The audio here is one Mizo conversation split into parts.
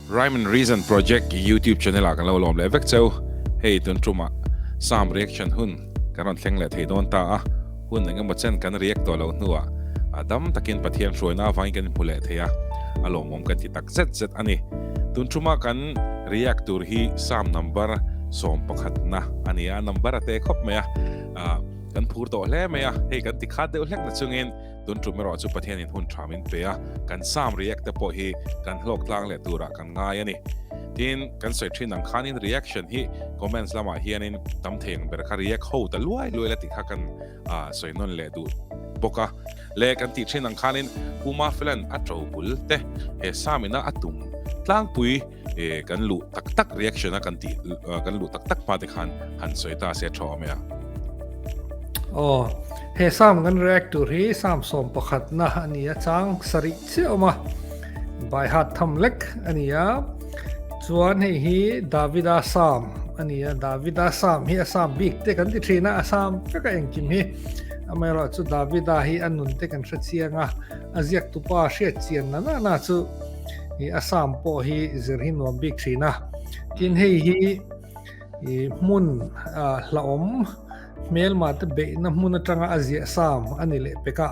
Rhyme and Reason Project YouTube channel ah kan lo lawm leh vek cheu. Hei tun tumah Psalm reaction hun kan rawn thleng leh thei dawn ta a, hun engemaw chen kan react tawh loh hnuah a dam takin Pathian hruaina avangin kan inhmu leh thei a, a lawmawm kan ti tak zet zet a ni. Tun tumah kan react tur hi Psalm number 11 na a ni a, number a te khawp mai a, kan phur tawh hle mai a, hei kan ti khat deuh hlek na chungin Tun tum erawh chu Pathianin hun tha min pe a, kan Psalm react te pawh hi kan hlawk tlang leh turah kan ngai a ni. Tin, kan sawi thin ang khanin reaction hi comments lamah hianin tam thei ang ber kha react ho ta luai luai la tih kha kan sawi nawn leh duh bawk a. Le kan tih thin ang khanin Pu Mafelan a to bul te he Psalm ina a tum tlangpui kan luh tak tak reaction a kan tih kan luh tak tak hma te khan han sawi ta se thaw mai a. Aw, he Psalm kan react tur hi Psalm 11 na a ni a, chang sarih chiah awm a, by heart tham lek a ni a, chuan hei hi Davida Psalm a ni a, Davida Psalm hi a Psalm bik te kan ti thin a, a Psalm vek a engkim hi, amaherawh chu Davida hi a nun te kan hre chiang a, a ziak tupa hriat chian na na na chu i a Psalm pawh hi zir hi nuam bik thin a. Tin hei hi i hmun hlauhawm hmelma te beihna hmun atanga a ziah Psalm a ni leh pek a.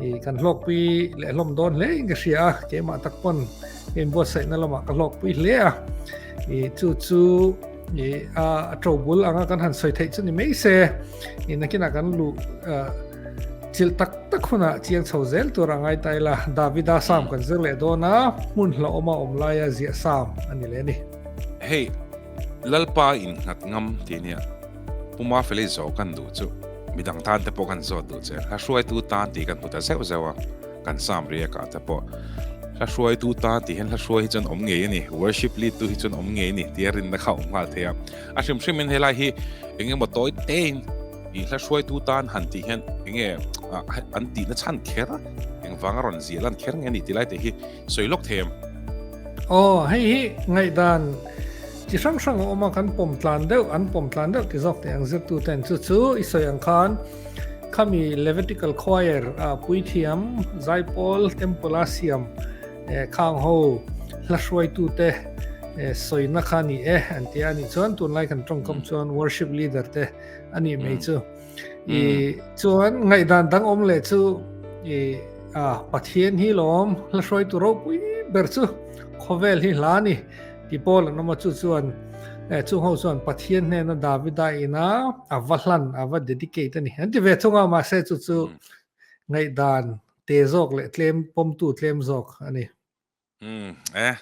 I kan hlawkpui leh hlawm dawn hle in ka hria a, keimah tak pawn ka inbuatsaihna lamah ka hlawkpui hle a. I chu chu i a to bul anga kan han sawi theih chu ni mai se. I nakinah kan luh Chilh tak tak hunah chiang chho zel tur a ngai ta ila, Davida Psalm kan zir leh dawn a, hmun hlauhawma awm laia ziah Psalm a ni leh a ni. Hei, Lalpa innghat ngam tih nia, Pu Mafeli zawh kan duh chu, midang tan te pawh kan zawt duh che, hla hruaitu tan tih kan hmu ta zeuh zeuh a, kan Psalm riakah te pawh hla hruaitu tan tih hian hla hruai hi chuan awm ngei a ni, worship lead tu hi chuan awm ngei a ni tia rinna kha a awm nghal thei a, a hrim hrimin helai hi eng emaw tawi tein, I hla hruaitu tan han tih hian enge an tihna chhan kher engvanga rawn ziah lan kher nge ni tih lai te hi sawi lawk thei em? Aw, hei hi ngaihdan chi hrang hrang a awm a, kan pawm tlan deuh, an pawm tlan deuh ti zawk teh ang zirtu ten chu chu i sawi ang khan khami Levitical Choir a puithiam Zaipawl Temple a siam khang ho hla hruaitu te sawina kha ni e an ti a nih chuan tunlai kan tawngkam chuan worship leader te a nih mai chu. I chuan ngaihdan dang awm leh chu i a Pathian hi lawm hla hruaitu ropui ber chu khawvel hi hla ni ti pawl an awm a chu chuan chung ho chuan Pathian hnena Davida ina a va hlan a va dedicate a ni an ti ve thung a mahse chu chu ngaihdan te zawk leh tlem pawmtu tlem zawk a ni. Umm eh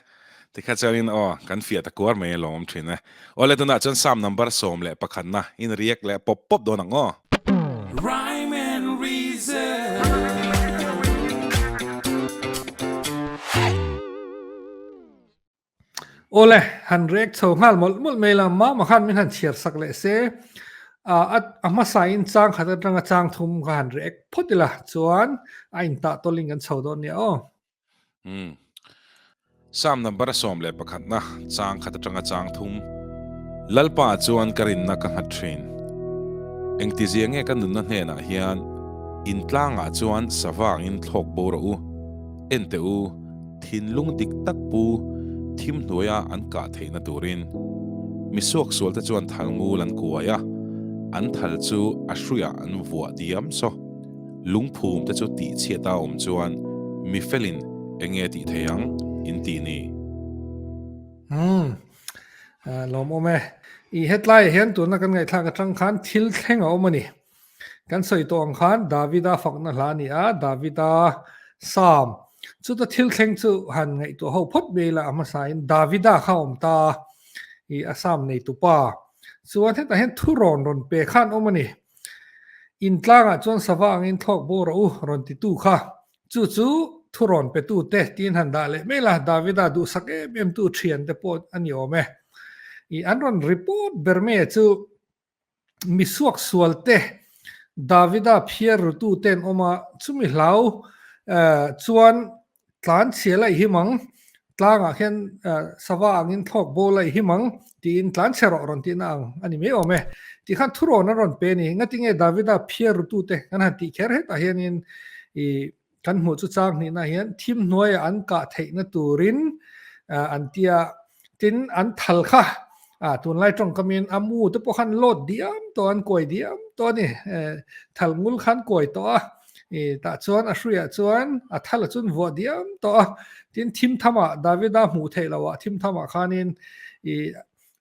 tikha chuanin aw kan fiah ta kuar mai alawm thin e. Aw le tunah chuan Psalm number 11 na in react leh pawp pawp dawn ang aw. Rhyme and Reason. Aw le, han react chho nghal mawlh mawlh mai la, mama khan min han chhiar sak leh se, a hmasa in chang khat atanga chang thum kha han react phawt ila chuan a intah tawlin kan chho dawn nia aw. Umm. Psalm number 11 na chang khat atanga chang thum. Lalpa chuan ka rinna ka nghat thin. Engtizia nge ka nunna hnenah hian in tlangah chuan savangin thlawk bo rawh u, en teh u, thinlung dik tak pu thim hnuaia an kah theihna turin. Mi suaksualte chuan thal ngul an kuai a, an thal chu a hruiah an vuah diam saw. Lungphum te chu tih chhiat a awm chuan mi felin eng nge tih thei ang in tih ni? Umm, lawm awm e. I hetlaiah hian tuna kan ngaihthlak atang khan thil thleng a awm a ni. Kan sawi tawh ang khan Davida fakna hla a ni a, Davida Psalm. Chuta thil thleng chu han ngaihtuah ho phawt mai ila a hmasain Davida kha a awm ta a, i a Psalm neitupa. Chuan hetah hian thurawn rawn pe khan awm a ni. Intlangah chuan sava angin thlawk bo rawh u rawn titu kha. Chu chu thurawn petu te tiin han dah leh mai la, Davida duhsak em em tu thian te pawh a ni awm e. I an rawn report ber mai chu mi suaksual te, Davida phiar rutu te an awm a, chumi hlau chuan Tlan chhia laih him ang, tlangah khian sava angin thlawk bo laih him ang tiin tlan chhe rawh rawn tihna ang a ni mai awm e. Tih khan thurawn an rawn pe a ni. Ngatinge Davida phiar rutute kan han tih kher hetah hianin i kan hmuh chu chang hnihna hian thim hnuaiah an kah theihna turin. an tia. Tin, an thal kha tunlai tawngkamin a mu te pawh khan load diam tawh an kuai diam tawh a ni. Thal ngul khan kuai tawh a, tah chuan a hruiah chuan a thal a chun vuah diam tawh a. Tin, thim thamah Davida hmuh theih loh ah thim thamah khanin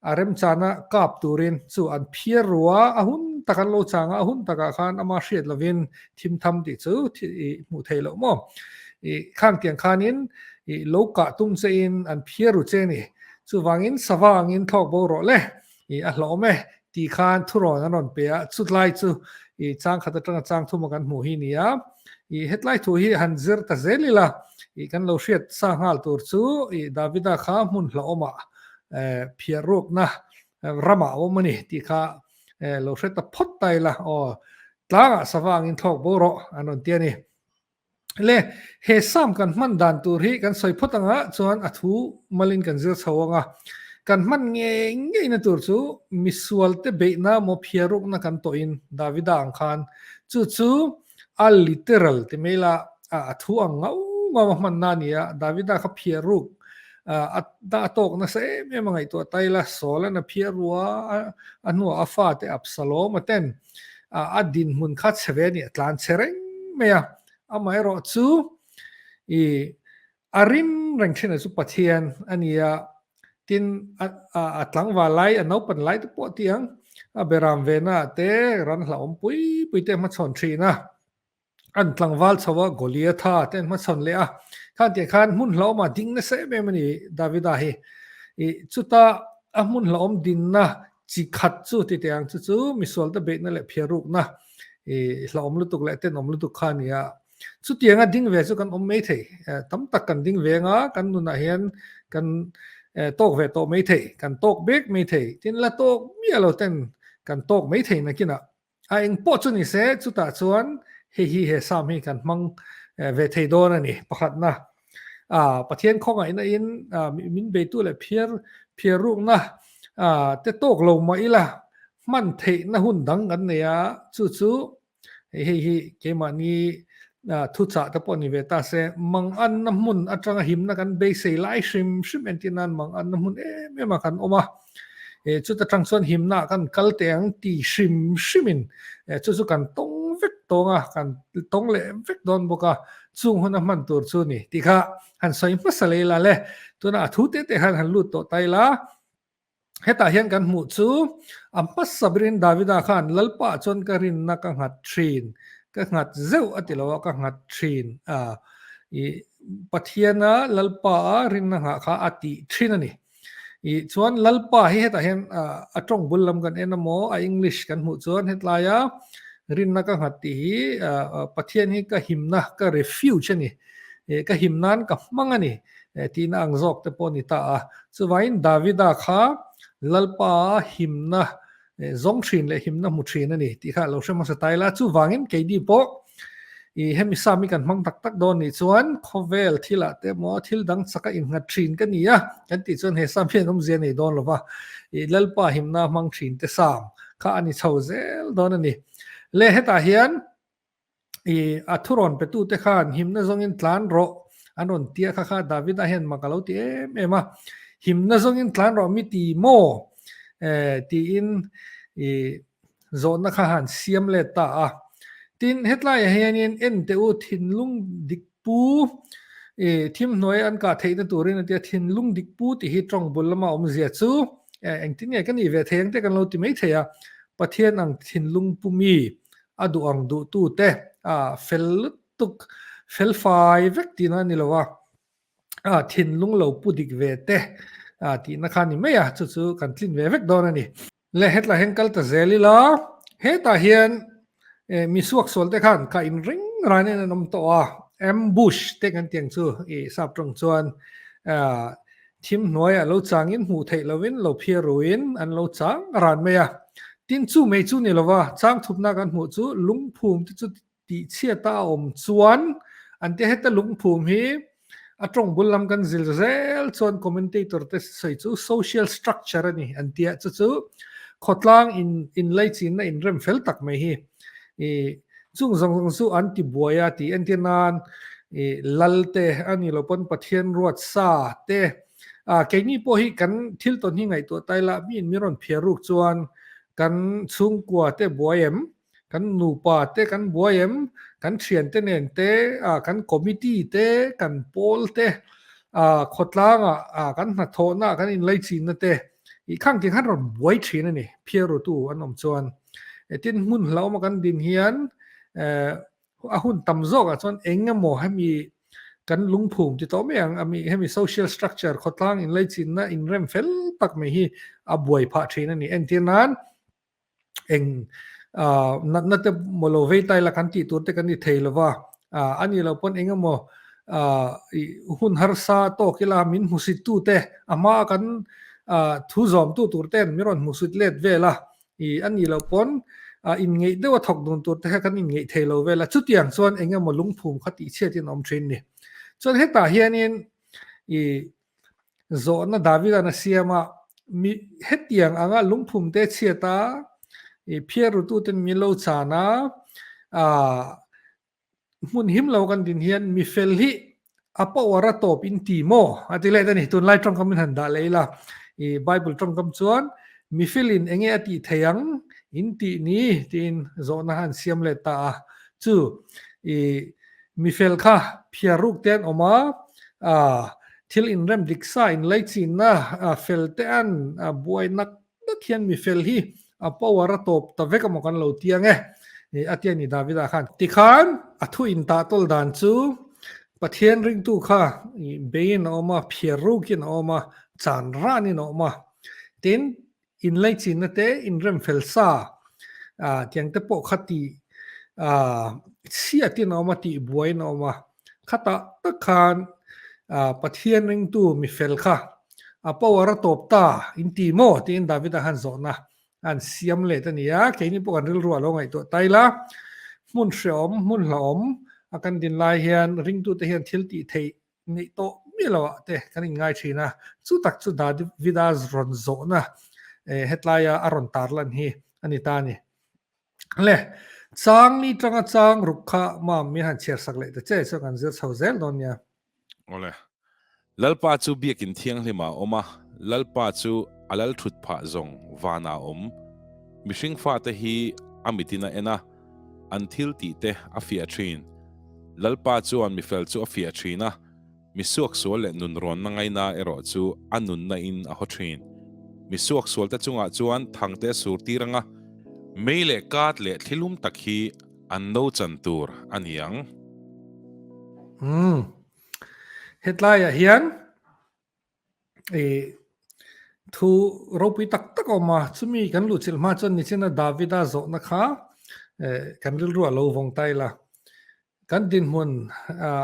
a remchana kap turin chu an phiar ru a, a hun tak an lo chang a, a hun takah khan ama hriat lovin thim tham tih chu hmuh theih loh maw. Khang tiang khanin lo kah tum chein an phiar ru che ni. Chuvangin sava angin thlawk bo rawh le, a hlawm e tih khan thurawn an rawn pe a, chutlai chu chang khat atanga chang thuma kan hmuh hi ni a. Hetlai thu hi han zir ta zel ila, kan lo hriat sa nghal tur chu Davida kha hmun hlawhawmah phiah rukna ramah a awm a ni tih kha lo hre ta phawt ta ila aw, tlangah sava angin thlawk bo rawh an rawn ti a ni. Le, he Psalm kan hman dan tur hi kan sawi phawt anga chuan a thu malin kan zir chho anga, kan hman ngei ngeina tur chu misualte beihna maw phiah rukna kan tawhin Davida ang khan chu chu a literal ti mai la, a thu ang ngau ngau a hmanna a ni a, Davida kha phiah ruk a a tawk nasa em em a ngaihtuah ta ila, Saul-an a phiah ru a, a hnuah a fate Absalom-a ten a dinhmun kha chhe ve a ni, a tlan chhe reng mai a, amaherawh chu i a rin reng thin a chu Pathian a ni a, tin a tlangval lai, a naupan lai te pawh tih ang, a beram ve na te ran hlauhawm pui pui te hmachhawn thin a, an tlangval chho a Goliatha te an hmachhawn leh a, khan tih khan hmun hlauhawm ah ding nasa em em a ni Davida hi, i chuta a hmun hlauhawm dinna chi khat chu ti teh ang chu chu misualte beihna leh phiarukna i hlauhawm lutuk leh tenawm lutuk kha a ni a. Chutianga ding ve chu kan awm mai thei. Tam tak kan ding ve anga kan nunah hian kan tawk ve tawh mai thei, kan tawk bek mai thei. Tin la tawk miah lo ten kan tawk mai thei nakinah a eng pawh chu ni se chutah chuan hei hi he Psalm hi kan hmang ve thei dawn a ni. Pakhatna, Pathian khawngaihna in min beitu leh phiar phiar rukna te tawk lo mah ila hman theihna hun dang kan nei a, chu chu Hei hei hi keimahni thuchah te pawh ni ve ta se, manganna hmun atanga himna kan beisei lai hrim hrim entir nan manganna hmun em em a kan awm a, chuta tang chuan himna ah kan kal teh ang ti hrim hrimin chu chu kan tawng vek tawng a, kan tawng leh vek dawn bawk a, chung huna hman tur chu ni tih kha han sawi hmasa leh ila le, tunah a thu te te khan han lut tawh ta ila. Hetah hian kan hmuh chu a hmasa berin Davida khan Lalpa chuan ka rinna ka nghat thin, ka nghat zeuh a ti lo a, ka nghat thin a, i Pathiana Lalpa a rinna nghah kha a tih thin a ni. I chuan Lalpa hi hetah hian a tawng bul lam kan en emaw a English kan hmuh chuan hetlaia rinna ka nghat tih hi Pathian hi ka himna, ka refuge a ni, ka him nan ka hmang a ni. Tihna ang zawk te pawh a ni ta a. Chuvangin Davida kha Lalpa himna zawng thin leh himna hmu thin a ni tih kha a lo hre hmasa ta ila. Chuvangin keini pawh i hemi Psalm hi kan hmang tak tak dawn nih chuan khawvel thilah te emaw thil dang chaka innghat thin ka ni a kan tih chuan he Psalm hian awmzia nei dawn lo va. I Lalpa himna hmang thin te Psalm kha a ni chho zel dawn a ni. Le hetah hian I a thurawn petute khan himna zawngin tlan rawh an rawn tia kha kha Davida hian mak a lo ti em em a, himna zawngin tlan rawh mi ti maw eh tiin i zawhna kha han siam let ta a. Tin, hetlaiah hianin en teh u thinlung dik pu i thim hnuai an kah theihna turin a tia thinlung dik pu tih hi tawng bul lama awmzia chu eh engtin nge ka nih ve thei ang te kan lo ti mai thei a, Pathian ang thinlung pu mi A duh ang duhtute a fel lutuk, fel fai vek tihna a ni lo a, a thinlung lo pu dik ve te tihna kha a ni mai a, chu chu kan tlin ve vek dawn a ni. Le hetlai hian kal ta zel ila, hetah hian mi suaksual te khan ka inring ranin an awm tawh a, ambush te kan tiang chu i sap tawng chuan Thim hnuaiah lo changin hmuh theih lovin lo phiar ruin an lo chang ran mai a. Tin chu mai chu ni lova chang thupna kan hmuh chu lungphum te chu tihchhiata a awm chuan an tia heta lungphum hi a tawng bul lam kan zil zel chuan commentator te sawi chu social structure a ni an tia chu chu khawtlang in inlaichinna inrem fel tak mai hi i Chung zawng zawng chu an ti buai a tih entir nan i Lal te a ni lo pawn Pathian ruat sa te Keini pawh hi kan thil tawn hi ngaihtuah ta ila miin min rawn phiar ruk chuan kan chhungkua te buai em? Kan nupa te kan buai em? Kan thiante nen te, kan committee te, kan pawl te, khawtlanga kan hnathawhna kan inlaichinna te i khang ti khan rawn buai thin a ni, phiar rutu an awm chuan. Tin, hmun hlauhawma kan din hian a hun tam zawkah chuan eng emaw hemi kan lungphum ti tawh mai ang ami hemi social structure khawtlang inlaichinna inrem fel tak mai hi a buai phah thin a ni. Entir nan eng natna te maw lo vei tai la kan tih tur te kan ni thei lo va, a nih loh pawn eng emaw hun harsa tawk ila min hmusit tu te a hma kan thu zawm tu tur ten min rawn hmusit let vel a I a nih loh pawn inngeih deuh a thawk dun tur te kha kan inngeih thei lo vel a, chutiang chuan eng emaw lungphum kha tihchhiatin a awm thin ni. Chuan hetah hianin i zawhna Davida'n a siam a, mi hetiang anga lungphum te chhiat a, i phiar rututen min lo chan a, Hmun him lo kan din hian mi fel hi a power a tawp in ti maw? A ti let a ni. Tunlai tawngkam in han dah leh ila. I Bible tawngkam chuan mi felin enge a tih thei ang in tih ni tiin zawhna han siam let ta a. Chu i mi fel kha phiar ruk te an awm a, thil inrem dik sa inlaichinna fel te an buai nak Tak hian mi fel hi a power a tawp ta vek amaw kan lo ti ang e, a ti a ni Davida khan. Tikhan a thu intah tawl dan chu Pathian ringtu kha beiin a awm a, phiar rukin a awm a, chan ranin a awm a. Tin, inlaichinna te, inrem fel sa tiang te pawh kha tih chhiatin a awm a, tih buaiin a awm a. Khatah tak khan Pathian ringtu mi fel kha a power a tawp ta in ti maw tiin Davida khan zawhna an siam let a ni a, keini pawh kan rilru a lo ngaihtuah ta ila, hmun hreawm, hmun hlauhawm a kan din lai hian ringtute hian thil tih theih neih tawh miah loh ah te kan inngai thin a, chu tak chu Davida rawn zawhna hetlaia a rawn tarlan hi a ni ta a ni. Le, chang ni tanga chang ruk kha mam min han chhiar sak leh ta che chuan kan zir chho zel dawn nia. Awle. Lalpa chu biakin thianghlim ah a awm a, Lalpa chu a lal thut phah zawng van ah a awm. Mihring fate hi a mitin a en a, an thil tih te a fiah thin. Lalpa chuan mifel chu a fiah thin a, Mi suaksual leh nunrawnna ngaina erawh chu a nunna in a haw thin. Mi suaksualte chungah chuan thangte a sur tir anga, mei leh kat leh thlilum tak hi an no chan tur a ni ang. Umm. Hetlaiah hian i thu ropui tak tak a awm a, chumi kan luhchilh hma chuan nichina Davida zawhna kha kan rilru a lo vawng ta ila. Kan dinhmun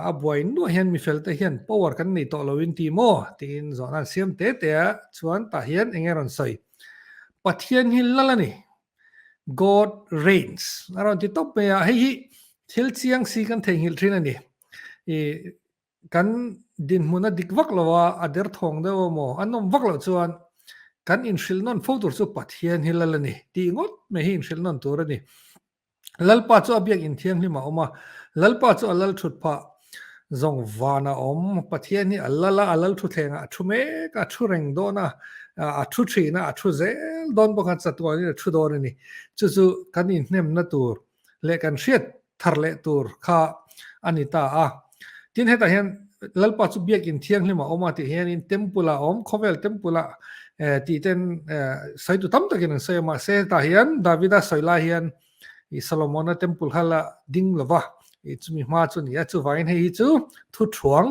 a buai nuah hian mifel te hian power kan nei tawh lo in ti maw? tiin zawhna an siam te te a, chuan tah hian eng nge rawn sawi? Pathian hi lal a ni, God reigns a rawn ti tawp mai a, hei hi thil chiang si kan theihnghilh thin a ni. I kan dinhmun a dik vak lo a, a derthawng deuh emaw a nawm vak loh chuan kan inhrilh nawn fo tur chu Pathian hi lal a ni tih ngawt mai hi inhrilh nawn tur a ni. Lalpa chu a biakinn thianghlim a awm a, Lalpa chu a lal thut phah zawng van a awm. Pathian hi a lal a, a lal thuthlengah a thu mek a, a thu reng dawn a, a thu thin a, a thu zel dawn bawk a, chatuanin a thu dawn a ni. Chu chu kan inhnemna tur leh kan hriat thar leh tur kha a ni ta a. Tin hetah hian Lalpa chu biakinn thianghlim a awm a tih hianin temple a awm, khawvel temple a tih ten sawitu tam takin an sawi a, mahse hetah hian Davida sawi lai hian i Solomona temple kha la ding lo va, i chumi hma chu a ni a, chuvangin hei hi chu thu thuang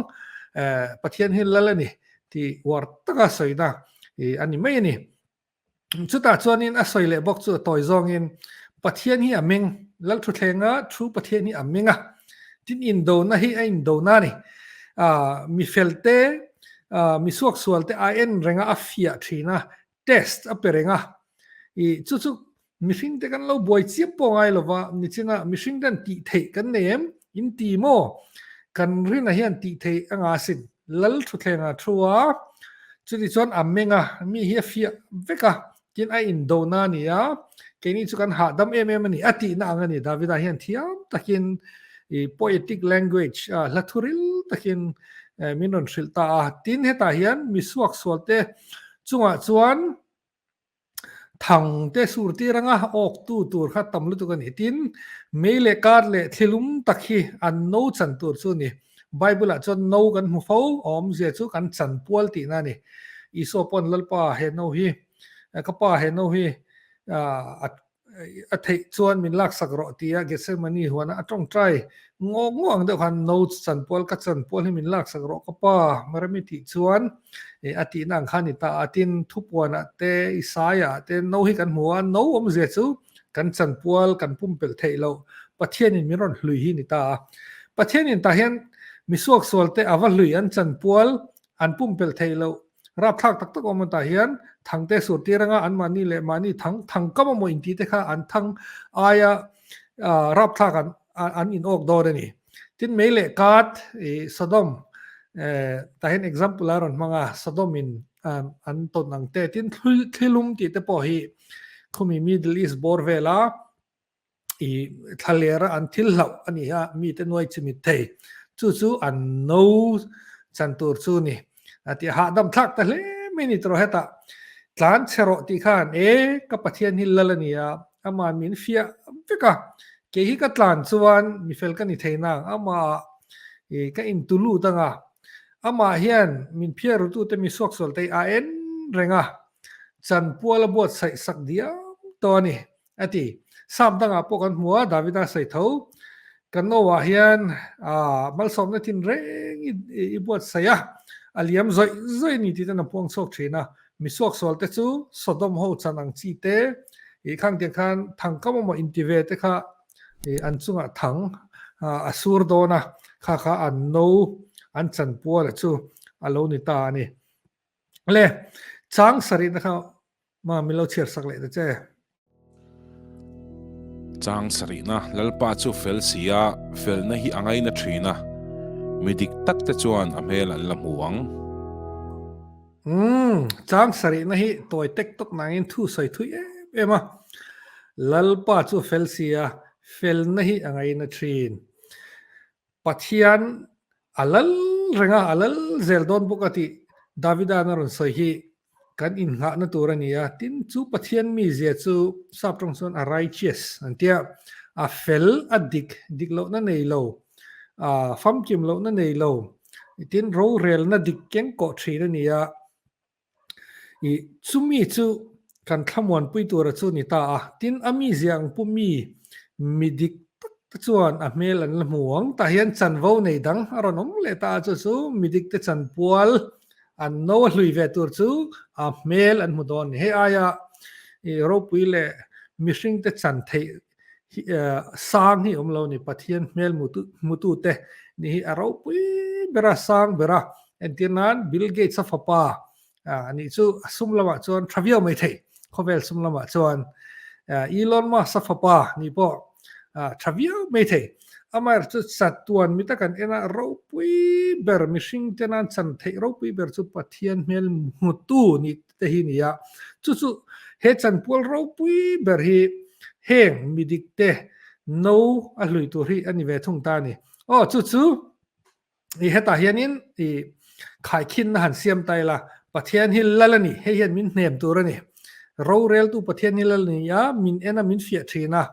Pathian hi lal a ni tih uar taka sawina a ni mai a ni. Chutah chuanin a sawi leh bawk chu a tawi zawngin Pathian hi a meng, Lalthutthlenga thu Pathian hi a meng a, tin indona hi a indona a ni. Mi felte, mi suaksualte a en reng a, a fiah thin a, test a pe reng a. I chu chu mihring te kan lo buai chiam pawh ngai lo va, nichina mihring ten tih theih kan nei em? In ti maw? Kan rina hian tih theih a nga sin. Lal thuthleng a thu a, chuti chuan a meng a, mi hi a fiah vek a, tin a indona a ni a, keini chu kan hahdam em em a ni, a tihna ang a ni. Davida hian thiam takin i poetic language, hla thuril takin min rawn hrilh ta a. Tin, hetah hian mi suaksualte chungah chuan Thang te sur tir anga awk tu tur kha tam lutuk a ni. Tin, mei leh kar leh thlilum tak hi an no chan tur chu a ni. Bible ah chuan no kan hmu fo, a awmzia chu kan chan pual tihna a ni. Isua pawn Lalpa he no hi, ka pa he no hi a a theih chuan min laksak rawh tia Gethsemane huana a tawngtai ngaw ngaw ang deuh khan no chanpual ka chanpual hi min laksak rawh ka pa Maremi tih chuan a tihna ang kha a ni ta a tin thupuanah te Isaiah ah te no hi kan hmu a no awmzia chu kan chanpual kan pumpelh theih loh Pathianin min rawn hlui hi a ni ta a Pathianin tah hian misuaksual te a va hlui an chanpual an pumpelh theih loh Rapthlak tak tak awm an tah hian thangte sur tir anga anmahni leh mahni thang thang kam emaw inti te kha an thang aia rapthlak an an in awk dawn a ni. Tin mei leh kat i Sodom tah hian example a rawn hmang a Sodom in an tawn ang te tin thlilum tih te pawh hi khumi Middle East bawr vela i thlalera an thil hlauh a ni a, mite nuai chimit thei. Chu chu an no chan tur chu ni. A ti hahdam thlak ta hle mai ni tawh hetah. Tlan chhe rawh tih khan e ka Pathian hi lal a ni a, ama min fiah vek a. Kei hi ka tlan chuan mifel ka ni thei nang, amah i ka intu lut anga. Amah hian min phiar rutute mi suaksual te hi a en reng a, chanpual a buatsaih sak diam tawh a ni. A ti. Sap dangah pawh kan hmu a, Davida sawi tho. Kan Noah hian malsawmna thin reng i buatsaih a, a liam zawih zawih a ni tih ten a puang chhuak thin a. Mi suaksual te chu Sodom ho chan ang chi te, ih khang tiang khan thangkam emaw inti ve te kha an chungah thang a sur dawn a, kha kha an no an chanpuala chu a lo ni ta a ni. Le, chang sarihna kha Ma min lo chhiar sak leh ta che. Chang sarihna, Lalpa chu fel si a, felna hi a ngaina thin a, mi dik tak te chuan a hmel an la hmu ang. Umm, chang sarihna hi tawi tek tawk nangin thu sawi thui em em a. Lalpa chu fel si a, felna hi a ngaina thin. Pathian a lal reng a, a lal zel dawn bawk a tih Davida'n a rawn sawi hi kan innghahna tur a ni a. Tin, chu Pathian mizia chu sap tawng chuan a righteous an tia, a fel, a dik, dik lohna nei lo, a famkim lohna nei lo, tin rorelna dik keng kawh thin a ni a. I chumi chu kan thlamuanpui tura chu ni ta a, tin a mizia ang pu mi mi dik tak te chuan a hmel an la hmu ang. Tah hian chanvo nei dang a rawn awm leh ta a, chu chu mi dik te chanpual an no a hlui ve tur chu a hmel an hmu dawn a ni. Hei aia i ropui leh mihring te chan theih sang hi awm lo a ni. Pathian hmel hmutute ni hi a ropui ber a, sang ber a. Entir nan Bill Gates a fapa anih chu a sum lamah chuan tha viau mai thei, khawvel sum lamah chuan Elon Musk a fapa nih pawh tha viau mai thei. Amaherawhchu chu chatuan mi tak an en a, ropui ber mihring te nan chan theih ropui ber chu Pathian hmel hmutu nih te hi ni a, chu chu he chanpual ropui ber hi heng midik te no a hlui tur hi a ni ve thung ta a ni. Aw chu chu i hetah hianin i khaikhinna han siam ta ila, Pathian hi lal a ni, hei hian min hnem tur a ni. Roreltu Pathian hi lal a ni a, min en a, min fiah thin a.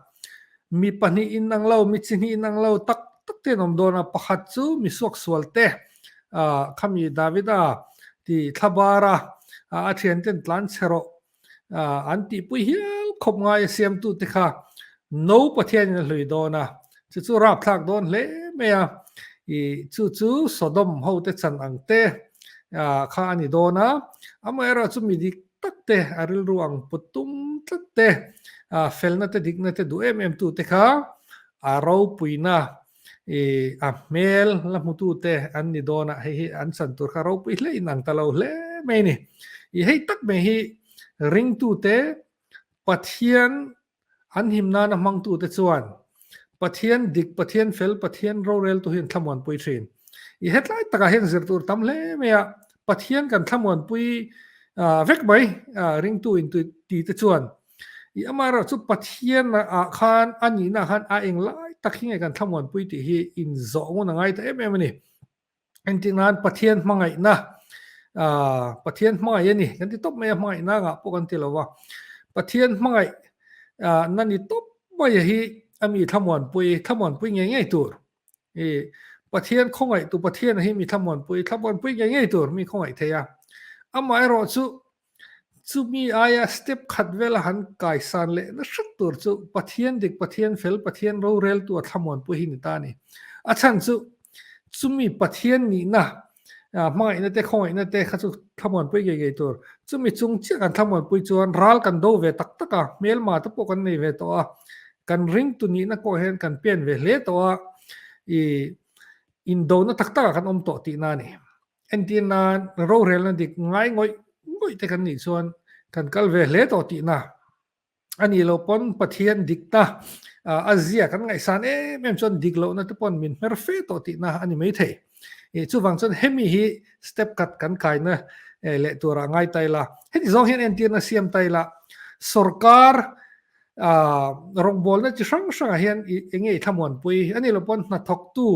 Mi pahnih inang lo, mi chi hnih inang lo tak tak te an awm dawn a, pakhat chu mi suaksual te, khami Davida ti thlabara a thianten tlan chhe rawh an tihpui hial khawp ngai a siamtute kha no Pathianin a hlui dawn a, chu chu rapthlak dawn hle mai a, i chu chu Sodom hote chan ang te kha a ni dawn a, amaherawhchu mi dik tak te a rilru ang put tum tlat te, felna te dikna te duh em em tute kha a ropuina i a hmel la hmutute an ni dawn a, hei hi an chan tur kha ropui hle in ang ta lo hle mai a ni. I hei tak mai hi ringtute Pathian an him nana hmangtute chuan Pathian dik, Pathian fel, Pathian roreltu hi an thlamuanpui thin. I hetlai takah hian zir tur tam hle mai a, Pathian kan thlamuanpui vek mai ringtu in ti te chuan I amaherawh chu Pathian ah khan a nihna ah khan a eng lai tak hi nge kan thlamuanpui tih hi inzawh ngun a ngai ta em em a ni. Engtik nan Pathian hmangaihna Pathian hmangaih a ni kan ti tawp mai a, hmangaihna ngah pawh kan ti lo va. Pathian hmangaih na ni tawp mai hi a mi thlamuanpui, thlamuanpui ngei ngei tur. I Pathian khawngaih tu Pathian hi mi thlamuanpui, thlamuanpui ngei ngei tur mi khawngaih thei a. Amaherawh chu Chumi aia step khat vela han kaisan leh na hret tur chu Pathian dik, Pathian fel, Pathian roreltu a thlamuanpui hi ni ta a ni. A chhan chu chumi Pathian nihna, hmangaihna te, khawngaihna te kha chu thlamuanpui ngei ngei tur. Chumi chung chiah kan thlamuanpui chuan ral kan do ve tak tak a, hmelma te pawh kan nei ve tawh a, kan ringtu nihna pawh hian kan pen ve hle tawh a, i indona tak takah kan awm tawh tihna a ni. Entir nan rorelna dik ngai ngawih ngawih te kan nih chuan kan kal ve hle tawh tihna a nih loh pawn Pathian dikna a zia kan ngaihsan em em chuan dik lohna te pawn min hmer fe tawh tihna a ni mai thei. Chuvang chuan hemi hi step khat kan kaina leh turah ngai ta ila. Heti zawng hian entirna siam ta ila sorkar rawngbawlna chi hrang hrangah hian eng nge i thlamuanpui a nih loh pawn hnathawktu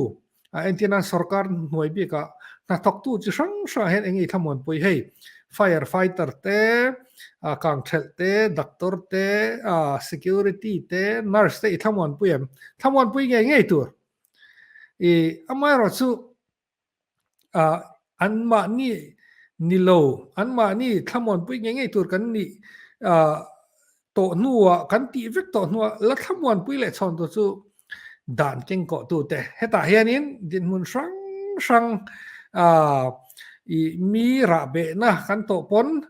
A entir nan sorkar hnuai bikah hnathawktu chi hrang hrangah hian eng nge thlamuanpui hei fire fighter te, kangthelh te, doctor te, security te, nurse te i thlamuanpui em? Thlamuanpui ngei ngei tur. I amaherawh chu anmahni ni lo, anmahni thlamuanpui ngei ngei tur kan nih tawh hnuah kan tih vek tawh hnuah la thlamuanpui leh chhawn tur chu dan kengkawh tute. Hetah hianin dinhmun hrang hrang ih mi rahbehna kan tawh pawn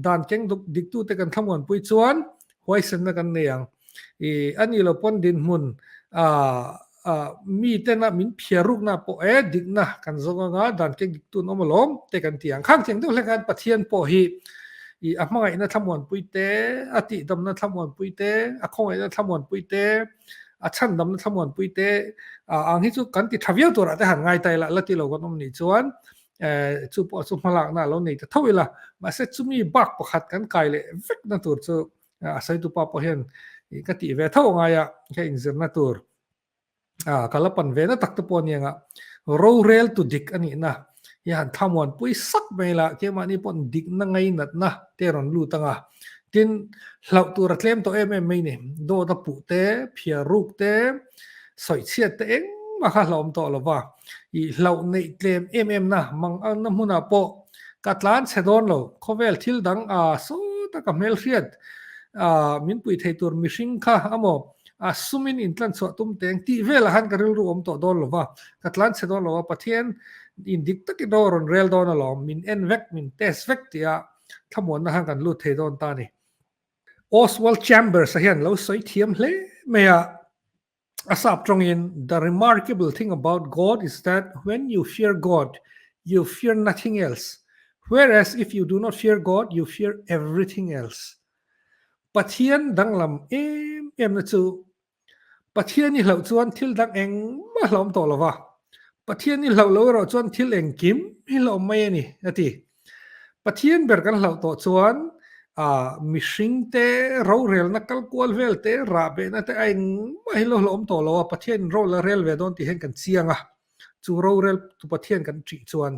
dan keng dik tute kan thlamuanpui chuan huaisenna kan nei ang. Ih a nih loh pawn dinhmun mi tena min phiar rukna pawh e dikna kan zawng anga dan keng dik tun awm alawm te kan ti ang. Khang tiang deuh hlek khan Pathian pawh hi ih a hmangaihna thlamuanpui te, a tihdamna thlamuanpui te, a khawngaihna thlamuanpui te, a chhandamna thlamuanpui te ang hi chu kan ti tha viau turah te han ngai ta ila, la ti lo kan awm nih chuan chu pawh chu hmalakna a lo nei ta tho ila. Mahse chumi bak pakhat kan kai leh vekna tur chu a saitupa pawh hian ka tih ve tho angai a, ka inzirna tur ka la pan ve na tak te pawh aniang a, rorel tu dik a nihna hi han thlamuanpui sak mai la, keimahni pawh dikna ngainatna te rawn lut ang a, tin hlauh tur a tlem tawh em em mai ni, dawt a puh te, phiar ruk te, sawichhiat te engmah kha hlauhawm tawh lo va, ih hlauh neih tlem em em na mang na hmunah pawh ka tlan chhe dawn lo, khawvel thil dang a sawta ka hmelhriat a min pui thei tur mihring kha amaw a sumin intlan chhuah tum teng tih velah khan ka rilru awm tawh dawn lo va, ka tlan chhe dawn lo va, Pathian in dik takin ro a rawn rel dawn alawm, min en vek, min test vek tia thlamuanna khan kan lut thei dawn ta a ni. Oswald Chambers-a hian lo sawi thiam hle mai a, a sap tawngin, The remarkable thing about God is that when you fear God, you fear nothing else, whereas if you do not fear God, you fear everything else. Pathian danglam em em na chu Pathian i hlauh chuan thil dang engmah hlauhawm tawh lo va, Pathian i hlauh lo erawh chuan thil engkim hi hlauhawm mai a ni, a ti. Pathian ber kan hlauh tawh chuan mihring te rorelna kal kual vel te rahbehna te a engmah hi lo hlauhawm tawh lo a, Pathian in rol a rel ve dawn tih hian kan chiang a, chu rorel tu Pathian kan ṭih chuan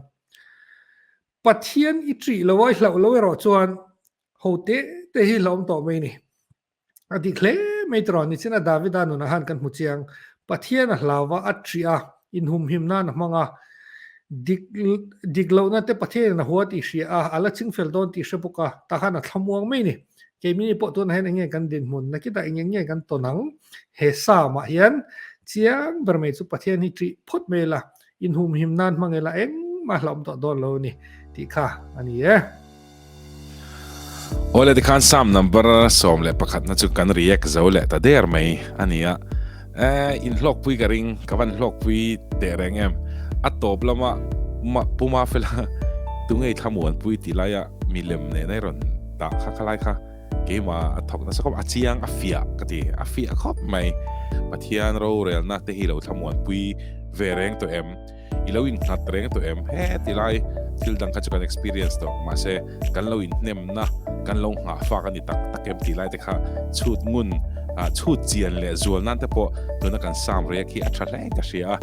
Pathian i ṭih lo a i hlauh lo erawh chuan ho te te hi hlauhawm tawh mai a ni. A dik hle mai tawh nichina Davida nunah khan kan hmu chiang. Pathian a hlau va, a ṭih a, inhumhim nan a hmang a, dik dik lohna te Pathianin a hua tih hria a, a la ching fel dawn tih hre bawk a, tah khan a thlamuang mai a ni. Keimini pawh tunah hian eng nge kan dinhmun, nakitah eng eng nge kan tawn ang? He Psalm-ah hian chiang ber mai chu Pathian hi ṭih phawt mai ila, Inhumhim nan hmang ila engmah hlauhawm tawh dawn lo a ni tih kha a ni e. Awle tikhan Psalm number 11 na chu kan react zo leh ta der mai a ni a. Eh, in hlawkpui ka ring, ka van hlawkpui teh reng em. A tawp lama ma Puma fela tungei thlamuanpui tih laia milem nena i rawn dah kha khalai kha. Keimah a thawk nasa khawp, a chiang, a fiah ka ti, a fiah khawp mai. Pathian rorelna te hi lo thlamuanpui ve reng tawh em? I lo innghat reng tawh em? He ti lai thil dang kha chu kan experience tawh, mahse kan lo inhnemna, kan lo nghahfak a ni tak tak em tih lai te kha chhut ngun. Chhut chian leh zual nan te pawh tuna kan Sam react hi a tha hle in ka hria a.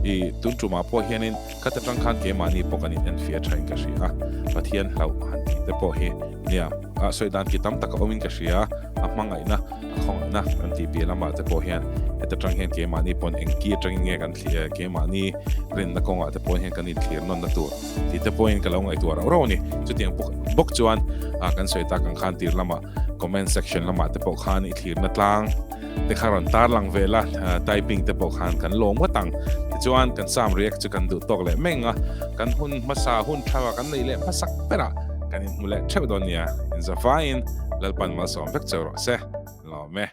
I tun tumah pawh hianin khat atang khan keimahni pawh kan in enfiah tha in ka hria a. Pathian hlauh han tih te pawh hi nia sawi dan ki tam tak a awm in ka hria a, a hmangaihna, a khawngaihna kan tih piah lamah te pawh hian heta tang hian keimahni pawn engki atangin nge kan thlir keimahni rinna kawngah te pawh hian kan inthlir nawnna tur tih te pawhin ka lo ngaihtuah rauh rauh a ni. Chutiang bawk chuan kan sawi tak ang khan tir lamah comment section lamah te pawh khan i thlirna tlang te kha rawn tar lang vel a, typing te pawh khan kan lawm ngawt ang. Tichuan kan Sam react chu kan duh tawk leh meng a, kan hun hmasa hun tha kan neih leh hmasak berah kan inhmu leh theuh dawn nia. Inzavaiin Lalpan malsawm vek cheu rawh se. Lawm e.